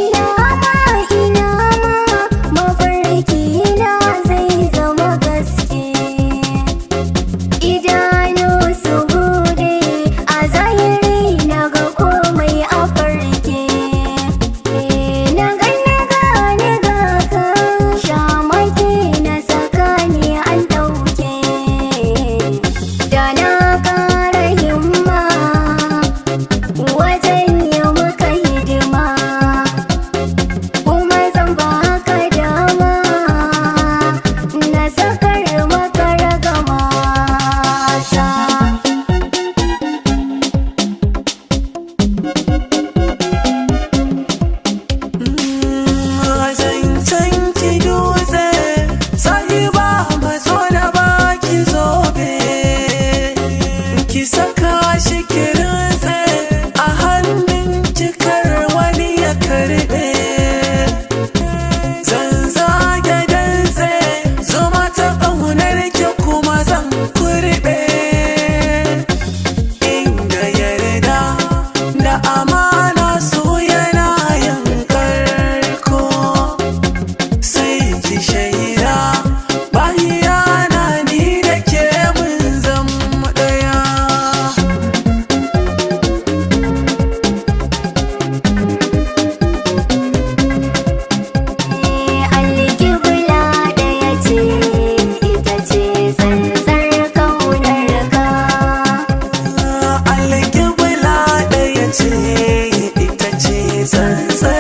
Ina ma, ina ma mafarki na zai zama gaske. Idanu su bude, a zahiri na ga komai a farke. Na ga, na gane ga ka, shamaki na tsakani an ɗauke. Da na ƙara himma wajen yi maka hidima, kuma zan baka dama na sakar maka ragama ta. Zancen ki dutse, sahiba, matso na baki zobe. Ki saka shi ki rintse a hannun kar wani ya karbe. Zan zage dantse, zuma ta ƙaunar ki kuma zan kurɓe. Inda yarda da amana, so yana yin karko. Sai ki shaida bayana, ni da ke mun zama ɗaya. Alƙibla ɗaya ce, ita ce tsantsar ƙaunar ka. Alƙibla ɗaya ce, ita ce tsantsar